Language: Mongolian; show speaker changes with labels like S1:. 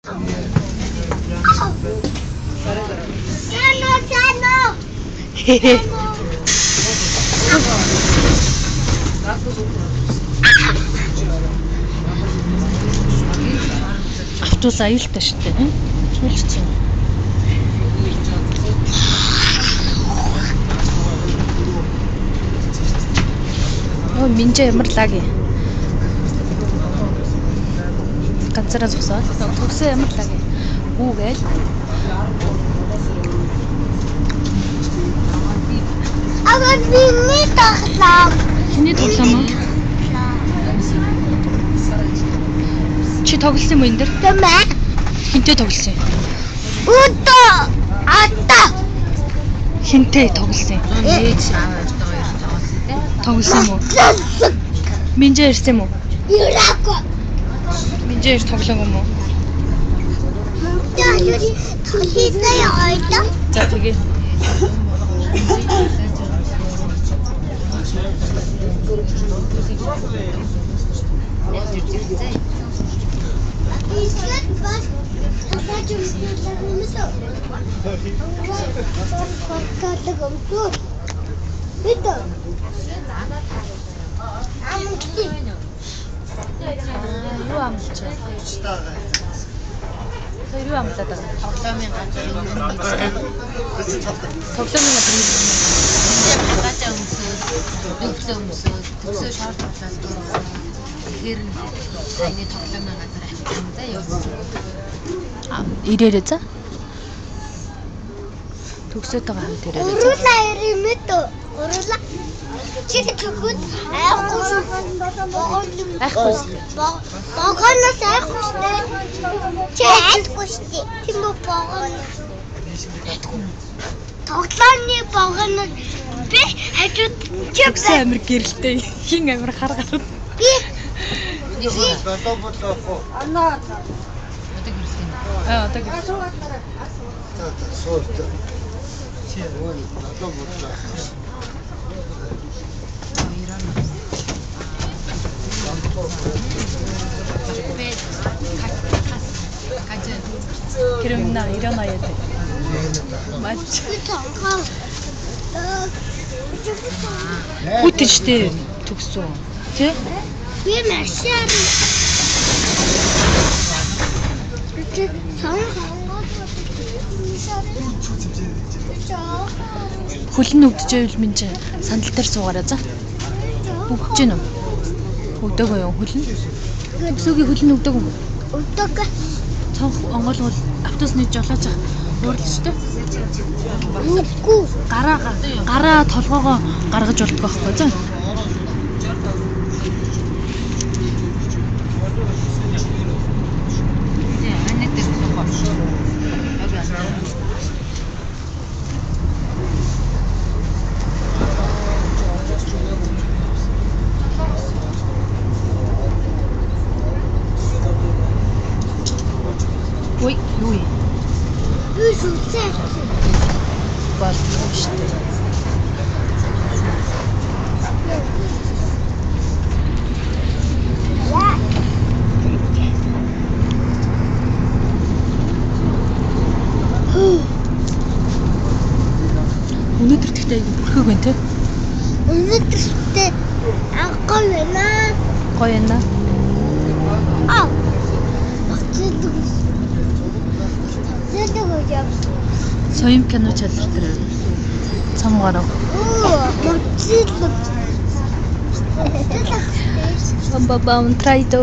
S1: Сано.
S2: Автобус аюултай шүү дээ. Чүүлчихсэн. Оо минжээ ямар лаг юм. Ганцаараа зогсоод төгсөө ямар лаг юм. Гүү гээл.
S1: Ага миний тоглоом.
S2: Хэний тоглоом уу? Чи тоглосон юм уу энэ дэр?
S1: Тэмээ.
S2: Хинтээ тоглосон юм?
S1: Үдэ ата.
S2: Хинтээ тоглосон юм?
S3: Ээж аав хоёр тоглосон тий.
S2: Тоглосон юм уу? Минжээ ирсэн юм уу?
S1: Юрако.
S2: Минжээ ир тоглоом юм уу?
S1: Тоглосон юм.
S2: За тэгээ. Юу амлаж байна? Тэр юу амлаад байгаа?
S3: Тоглоомын газар юм гэж.
S2: Тоглоомын газар юм.
S3: Багажаа өмсөөд, төгсөө өмсөөд, төгсөө шорт тоглоод дууссан. Тэгэхээр саяны тоглоомын газар авчихсан за явуулсан.
S2: Ирээрээ за. Төгсөөтэйгээ хамт ирээрээ за.
S1: Уруулаа ирэмэт. Уруулаа. Чи төгөөд айхгүй шүү.
S2: Айхгүй шүү.
S1: Богоноос айхгүй шүү. Чи айхгүй шүү. Тийм үү богоно. Тоглоомны богоноос би хажууд чи
S2: Төгсөө амир гэрэлтэй. Хин амир хар гараад.
S1: би
S3: Одоо гэрэлтэй юм.
S2: Аа одоо гэрэл.
S3: Кажа.
S2: 그럼 일어나야 돼. 맞지.
S1: би тонгоо.
S2: Хүүтэн штэ төгсөө. Тэ?
S1: Би машин. Чи тонгоо.
S2: Хөл нь өвдөж байвал минь чи сандал дээр суугаарай за. Өвдөж гин үү? Өвдөөгүй юу хөл нь? Төгсөөгийн хөл нь өвдөөгүй юм уу?
S1: Өвдөг.
S2: Цонх онгойлгол автобусны жолооч уурлаа штэ.
S1: Үгүй.
S2: Гараа гараа толгоогоо гаргаж болдгоо байхгүй за.
S3: Тий, анаа дээр суугаа.
S2: Ой, юу юм?
S1: Би сүлсээ.
S2: Болдгоо штэ. Өнөөдөр тэгтээ айгүй бүрхэг байна те.
S1: Өнөөдөр анхгой байна.
S2: Гоё байна.
S1: Аа. Багцлаг. Багцлаг явсан.
S2: Соём кино чалар дээр цам гарав.
S1: Оо, багцлаг.
S2: Бам бам трайдо.